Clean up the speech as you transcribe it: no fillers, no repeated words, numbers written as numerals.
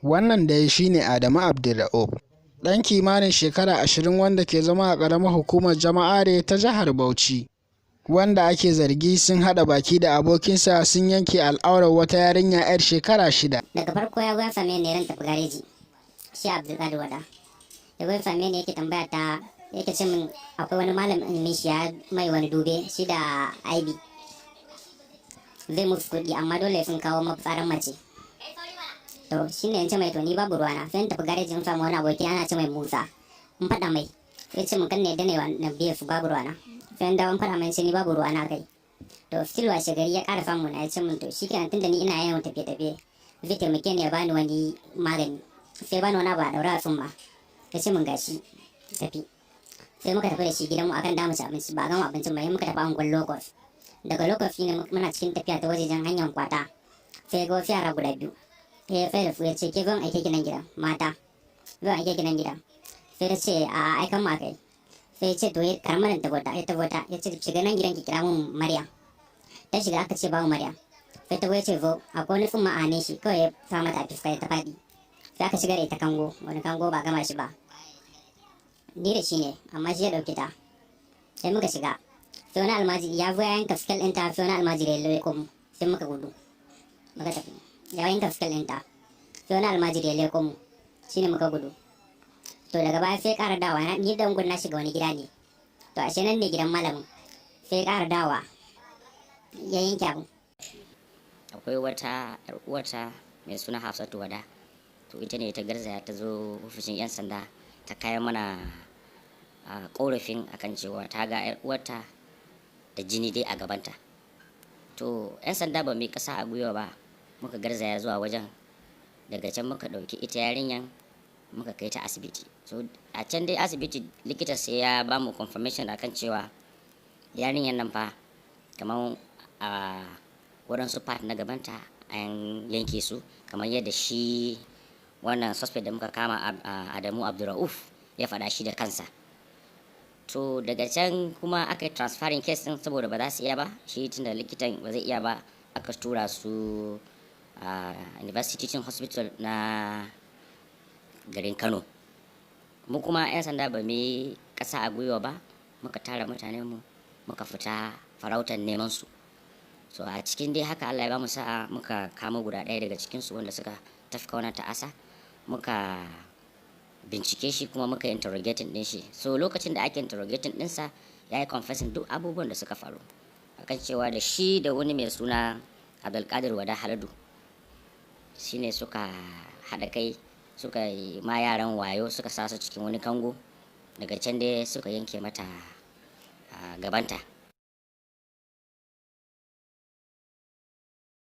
Wannan dai shi ne Adamu Abdulra'uf, ɗan kimanin shekara 20 wanda ke zama a ƙaramar hukumar Jama'are ta jihar Bauchi, wanda ake zargi sun haɗa baki da abokinsa sun yanke al'aurar wata yarinya 'yar shekara 6. Daga farko ya zo ya same ni ran tafi gareji. Shi Abdulkadir Wada ya zo ya same ni, yake tambaya ta, yake ce min akwai wani malamin shi ya mai wani dube, shi da aibi zai musu kuɗi, amma dole sun kawo mafitsarin mace. To shi ne ce mai, to ni babu ruwana. Sai in tafi gareji, in samu wani aboki ana ce mai Musa, in faɗa mai, sai ce mun kan ne da ne na biye su, babu ruwana. Sai in dawo in faɗa mai, ce ni babu ruwana kai. To still washe gari ya ƙara samu na, ya ce mun to shikenan, tunda ni ina yawan tafiye-tafiye, zai taimake ni ya bani wani magani. Sai bani wani abu a ɗaura a tsumma, ya ce mun gashi, tafi. Sai muka tafi da shi gidanmu akan damu ci abinci. Ba a gama abincin ba, muka tafi angon Locust. Daga Locust ne muna cikin tafiya ta wajejen hanyar Kwata, sai ga wasu yara guda biyu, sai ya tsaye da su, ya ce, "Ke, zan aike ki nan gidan mata, zan aike ki nan gidan." Sai ta ce, "A aikan ma kai." Sai ya ce to karamar ta bota ya ta bota, ya ce, "Shiga nan gidan ki kira mun Maryam." Ta shiga, aka ce babu Maryam. Sai ta ya ce, "Zo, akwai wani tsumma a hannun shi." Kawai ya sa mata a fuska, ta faɗi. Sai aka shiga da ita kango, wani kango ba gama shi ba. Ni da shi ne, amma shi ya ɗauki ta. Sai muka shiga, sai wani almajiri ya zo ya yanka skirt ɗinta. Sai wani almajiri ya leko mu, sai muka gudu muka tafi. Ya yanka skirt ɗinta, sai wani almajiri ya leko mu, shine muka gudu. To daga baya sai ƙara dawa, ni da na shiga wani gida ne, to ashe nan ne gidan malamin. Sai ƙara dawa ya yanke abu. Akwai wata yar uwarta mai suna Hafsatu Wada. To ita ne ta garzaya ta zo ofishin 'yan sanda ta kai mana a korafin akan cewa ta ga yar uwarta da jini dai a gabanta. To 'yan sanda ba mu yi kasa a gwiwa ba, muka garzaya zuwa wajen. Daga can muka ɗauki ita yarinyan, muka kai ta asibiti. So a can dai asibiti likita sai ya ba mu confirmation akan cewa yarinyan nan fa kamar a waɗansu part na gabanta an yanke su, kamar yadda shi wannan suspect da muka kama, Adamu Abdulrauf, ya faɗa shi da kansa. To daga can kuma aka yi transferring case din saboda ba za su iya ba, shi tunda likitan ba zai iya ba, aka tura su a University Teaching Hospital na garin Kano. Mu kuma 'yan sanda ba mu yi ƙasa a gwiwa ba, muka tara mutanen mu, muka fita farautar neman su. So a cikin dai haka Allah ya ba mu sa'a, muka kamo guda ɗaya daga cikin su wanda suka tafka wannan ta'asa. Muka bincike shi kuma muka interrogating din shi. So lokacin da ake interrogating ɗinsa, ya yi confessing duk abubuwan da suka faru akan cewa da shi da wani mai suna Abdulkadir Wada Haladu shine suka haɗa kai, suka yi ma yaran wayo, suka sa su cikin wani kango. Daga can dai suka yanke mata gabanta.